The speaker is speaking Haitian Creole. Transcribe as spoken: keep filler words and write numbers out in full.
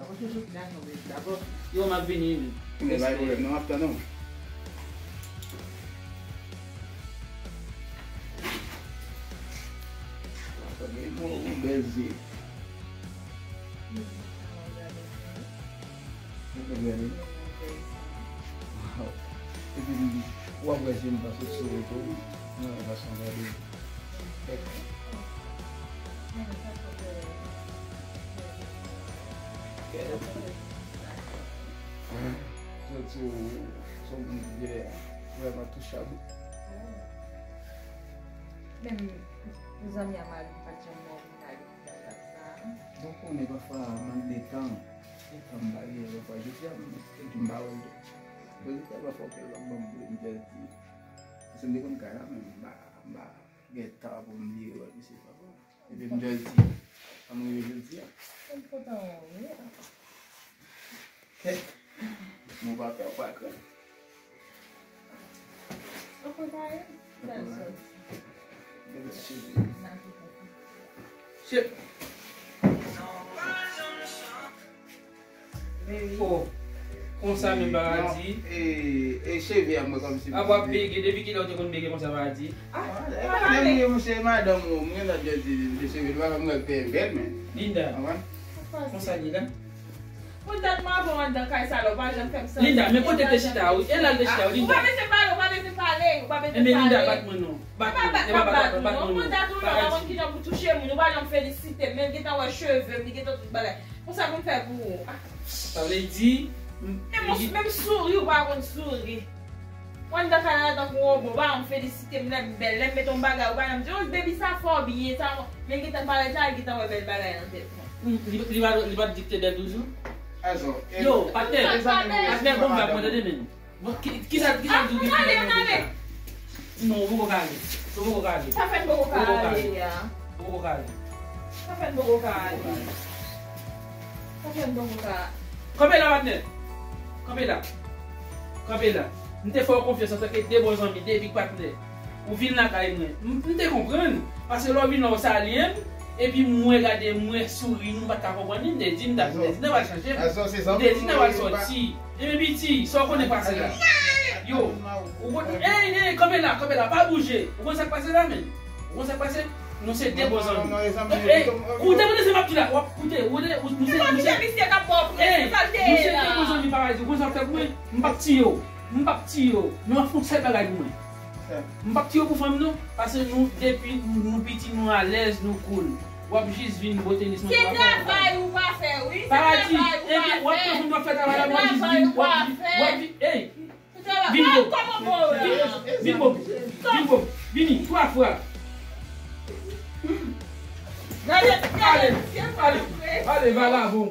Sa pa fè soti lajan, men dakò. Yo, m ap vini, men. Men bay pwoblèm, non, m ap tann ou. Sa gen yon bèl zye. Ou konn gade? Wow. Epi, w ap wè je m pa sot souri tou. Nan yon fason gade. Gade. Soti w, se yon moun ki gen vrèman touchab. Menm zanmi a mari m pa t janm mò pou m ta gen bagay sa. Donk, konnen pafwa mank de tan. E tan m pa genyen, pafwa jodi a, m te di m pa wè l tou. Jodi a, pafwa, kè l ap ban m bri, m jis di. Paske m te konn kay la, men m pa, m pa gen tan pou m vire wè misye, pafwa. Epi m jis di, ann rive jodi a. M kontan wè w, wi. Kèt. Mwen pa pè, ou pa krè. Ou prepare? Bèl sòs. Bèl cheve. Cheve. Oh, konsa menm Paradis. E, e cheve a mwen kòmsi. A w ap bege, depi kilè w te konn bege konsa Paradis? Ah, e pa menm li, monchè, madanm ou, mwen la jodi, li cheve, li pa menm wè bèl, men. Linda. Konprann? Konsa Linda. Pou dat mwen avè w anndan kay sa la, ou pa janm fè m santi. Linda, men kote te chita a, wi. E la l te chita, wi, Linda. Ou pa bezwen pale, ou pa bezwen pale, ou pa bezwen pale. Enben Linda, bat mwen non. Bat mwen. E pa bat mwen non. Pou dat ou la, ou pa konn kijan pou touche moun, ou pa janm felisite m, men gentan wè cheve m, li gentan tout bagay. Konsa pou m fè pou ou. Ah. Sa vle di, m- E mwen, menm souri, ou pa konn souri. Mwen anndan kay la tankou wobo, ou pa janm felisite m lè m bèl, lè m met yon bagay, ou pa janm di, "Oh, baby, sa fò byen, sa fò." Men gentan parèt la, gentan wè bèl bagay nan tèt mwen. Mm, li, li pa, li pa t di k te bèl toujou? Yo, patnè, patnè, bon vag mwen tande men. Bon, ki, ki sa, ki sa di w gen pwoblèm avèk sa? Non, ou poko ka ale. Ou poko ka ale. Sa fè n poko ka ale a? Ou poko ka ale. Sa fè n poko ka ale. Sa fè n poko ka. Kanpe la, patnè. Kanpe la. Kanpe la. M te fè w konfyans antanke de bon zanmi, de big patnè. Ou vin lakay mwen. M, m te konprann. Paske lè w vin la, w salye m. Epi mwen gade, mwen souri, nou pa t ka konprann li, m te di, m t ap, m te di, n a pral chache m. M te di, n a pral sòti. Ebyen piti, sa w konnen k pase la? Yo, ou konn, ey, ey, kanpe la, kanpe la, pa bouje. Ou konn sa k pase la, menm? Ou konn sa k pase? Nou se de bon zanmi. Ey, ou te konn se m ap di la, w ap koute, ou te, nou se, nou se, ey, nou se de bon zanmi Paradis, ou konn sa w fè pou mwen? M p ap tiye w. M p ap tiye w. Nou ap fè yon sèl bagay pou mwen. M p ap tiye w pou fanm non, paske nou depi nou piti nou alèz, nou cool. W ap jis vin bwote nis mwen. Se travay ou pa fè wi. Se travay ou pa fè. W ap pran fanm w ap fè travay la, w ap jis vin, w ap vin, w ap vin, ey. Vin bon. Vin bon. Vin bon. Vini twa fwa. Gade, gade, ale, ale, ale, vagabon.